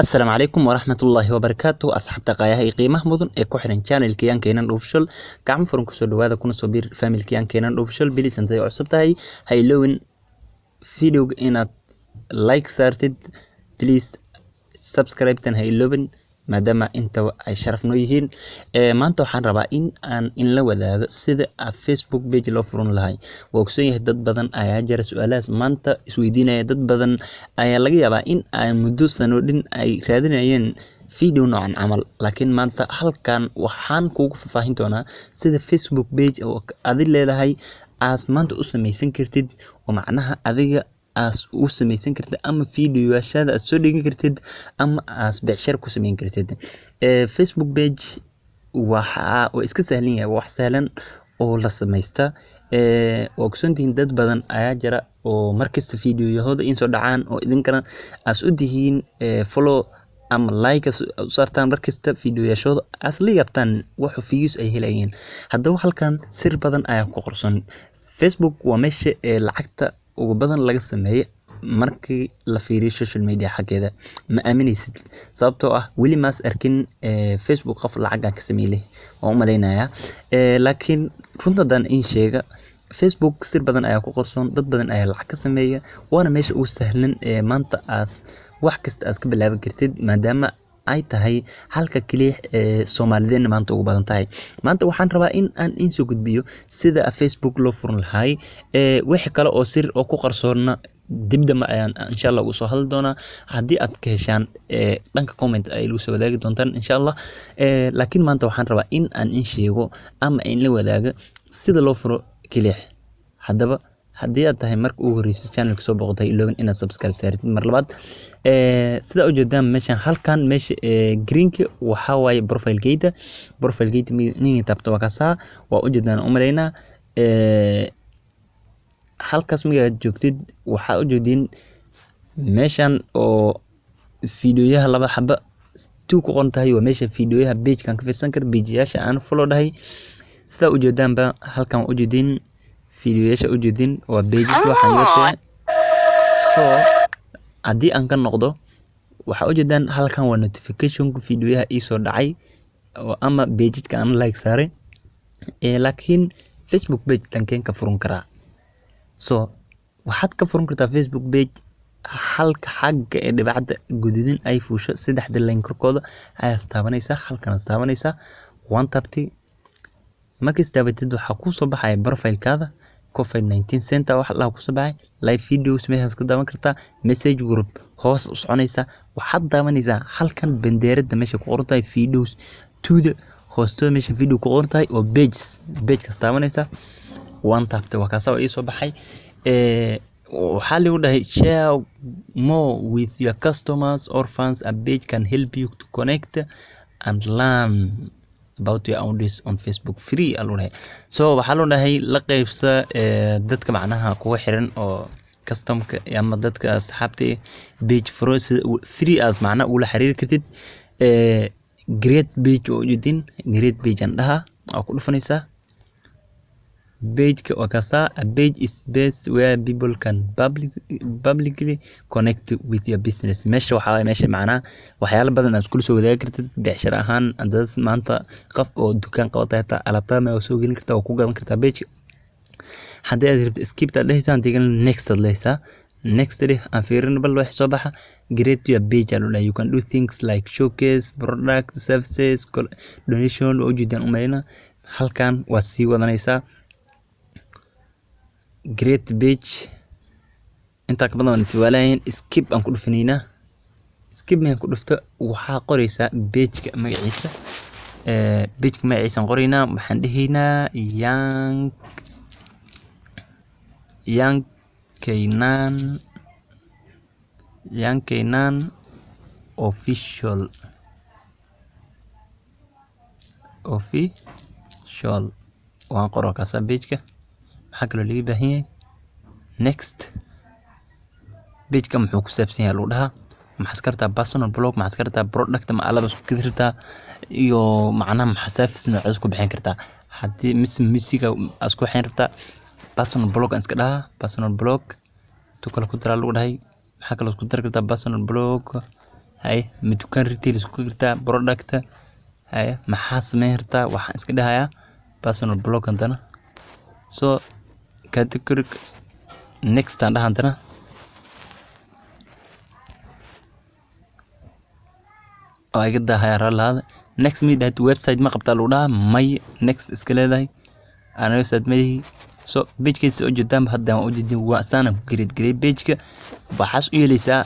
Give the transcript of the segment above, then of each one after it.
Asalaamu calaykum waraxmatullaahi wabarakaatu. Asxaabta qaayaha iyo qiimaha mudan ee ku xiran channelka Yankeenan Official, gacmo furan kusoo dhawaada, kuna soo biir familka Yankeenan Official. Please, intay cusub tahay, ha iloowin videoga inaad like saartid. Please, subscribe tan ha iloobin, maadaama intaba ay sharaf noo yihiin. Maanta waxaan rabaa in aan in la wadaago sida aad Facebook page loo furan lahay. Waa ogsoon yahay, dad badan ayaa jira su-aalahaas maanta isweydiinaya. Dad badan ayaa laga yaabaa in ay muddo sanoodhin ay raadinayeen video noocan camal, laakiin maanta halkan waxaan kugu faahfaahin doonaa sida Facebook page oo adi leedahay aas maanta u samaysan kartid, oo macnaha adiga aas u samaysan kartid, ama videoyaashaada aad soo dhigan kartid, ama aas becsharo ku samayn kartid. Facebook page waxa waa iska sahlan yahay, waa wax sahlan oo la samaysta. Waa ogsoontihiin, dad badan ayaa jira oo markasta videoyahooda in soo dhacaan, oo idinkana aas u tihiin follow ama like u saartaan markasta videoyaashooda, aas la yaabtaan wax views ay helayeen. Haddaba halkan sir badan ayaa ku qorson. Facebook waa meesha ee lacagta ugu badan laga sameeyo markii la fiiriyo social media xaggeeda. Ma aaminaysid, sababtoo ah weli maas arkin Facebook qof lacagan ka sameeyay, waan u malaynayaa. Laakiin runta haddaan in sheega, Facebook sir badan ayaa ku qarsoon, dad badan ayaa lacag ka sameeya, waana meesha ugu sahlan ee maanta aas wax kasta aas ka bilaaban kartid, maadaama ay tahay halka kaliya ee Soomaalideena maanta ugu badan tahay. Maanta waxaan rabaa in aan in soo gudbiyo sida Facebook loo furan lahay. Wixii kale oo sir oo ku qarsoonna dib dambe ayaan insha Allah ugu soo hadli doonaa. Haddii aad ka heshaan, dhanka comment ay lagu soo wadaagi doontaan insha Allah. Laakiin maanta waxaan rabaa in aan in sheego ama in la wadaago sida loo furo kaliya. Haddaba haddii aad tahay marka ugu horeyso channelka soo booqatay, iloobin inaad subscribe saaratid. Mar labaad, sida ujeedaan meeshan, halkan meesha greenka waxaa waaye profile-keyda. Profile-keyda ninka taabto waa kaasaa, waa ujeedaan umaleynaa. Halkaas markaad joogtid, waxaa ujeedin meeshan oo fiidiyoyaha laba xaba two ku qoran tahay, waa meesha fiidiyoyaha page-kan ka fiirsan karo, page-yaasha aan follow dhahay. Sidaa ujeedaanba, halkan waa ujeedin fiidiyoyaasha, ujeedin waa pages waxaan yote. So haddii aan ka noqdo, waxaa ujeedaan halkan waa notification-ka fiidiyoyaha iisoo dhacay oo ama page-ka aan like saaray. Laakiin Facebook page dhankeen ka furan karaa? So waxaad ka furan kartaa Facebook page halka xagga ee dhibcada guduudan ay fuusho. Saddexda line korkooda ayaad taabanaysaa, halkan aad taabanaysaa. Waan taabtay. Markaad taabatid, waxaa kusoo baxaya profile-kaada, COVID-19 center wax la kusoo baxay, live videos meeshaas ka daawan kartaa, message group hoos u soconaysaa. Waxaad daawanaysaa halkan bandeerada meesha ku qoran tahay videos tuuda hoostooda, meesha video ku qoran tahay oo pages, page-kaas taabanaysaa. Waan taabtay, waa kaasa, waa ii soo baxay. Waxaa lagu dhahay "Share more with your customers or fans. A page can help you to connect and learn about your audience on Facebook free," aa lagu dhahay. So waxaa lagu dhahay la qaybsa dadka macnaha kuga xiran oo customerka ama dadka asxaabta. Page furo sida free aas macnaha ula xiriiri kartid. Create page oo ujeedin, create page aan dhahaa, waa ku dhufanaysaa page-ka, waa kaasaa. "A page is best where people can publicly connect with your business." Meesha waxaa waaye meesha macnaha waxyaalo badan aad iskula soo wadaagi kartid becsharo ahaan. Haddaad maanta qof oo dukaan qabatay, hataa alaabtada ma soo gelin kartaa oo ku gadan kartaa page. Haddii aad rabto, skip aad dhehaysaa, haddii kalena next aad dhehaysaa. Next dheh, aan fiirino bal wax soo baxa. Create your page aa lagu dhahay. You can do things like showcase product, services, donation. Waa ujeedaan umaleyna, halkan waa sii wadanaysaa. Create page, intaa ka badan waan iswaalahayn, skip aan ku dhufanaynaa. Skip markaan ku dhufto, waxaa qoraysaa page-ka magaciisa. Page-ka magaciisa aan qoraynaa, waxaan dhehaynaa Young Keynan, Young Keynan Official, Official waan qoro kaasaa page-ka. Maxaa kaloo laga baahan yahay? Next. Page-ka muxuu ku saabsan yahay lagu dhahaa? Maxaad ka rabtaa? Personal blog maxaad ka rabtaa? Product ma alaab isku gadi rabtaa? Iyo macnaha maxaa service nooceed isku bixin kartaa? Haddii mise musiga aad isku bixin rabtaa? Personal blog aan iska dhahaa. Personal blog tu kale ku daraa lagu dhahay. Maxaa kaloo isku dari kartaa? Personal blog. Haye, ma dukaan retail isku kartaa product? Haye, maxaa sameyn kartaa? Waxaan iska dhahayaa personal blog hadana. So category, next aan dhaha hadana. Waa iga daahaya, raalli. Next mi dhahayd, website ma qabtaa lagu dhahaa? May. Next iska leedahay, ana website ma lihi. So page-kiisa ujeedaan hadda waan ujeedin, waa saana ku create gareey page-ka. Waxaas u yeelaysaa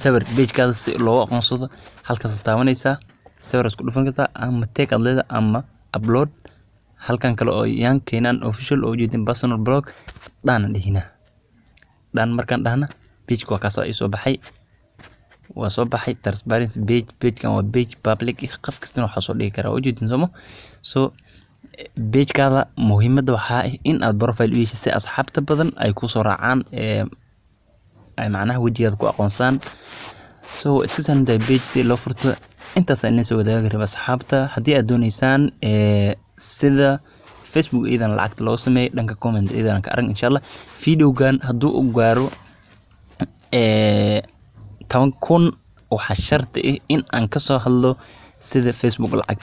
sawir page-kaada si loogu aqoonsado. Halkaas taabanaysaa, sawir isku dhufan kartaa ama tag aad leedahay ama upload. Halkan kale oo Young Keynan Official oo ujeedin, personal blog dhaan dhihina. Dhaan markaan dhahna, page-ka waa kaas ii soo baxay, waa soo baxay transparency page. Page-kan waa page public, qof kastana waxaa soo dhigi karaa, ujeedin sooma? So page-kaada muhiimadda waxaa ah in aad profile u yeeshid si asxaabta badan ay kusoo raacaan, ay macnaha wejigaada ku aqoonsadaan. So waa iska sahlan tahay page si loo furto. Intaas ayaan soo wadaagi rabaa asxaabta. Haddii aad dooneysaan sida Facebook iyadan lacagta looga sameeyo, dhanka comment iyadan ka arag insha Allah. Videogan hadduu u gaaro 10,000, waxaa sharti ah in aan kasoo hadlo sida Facebook lacag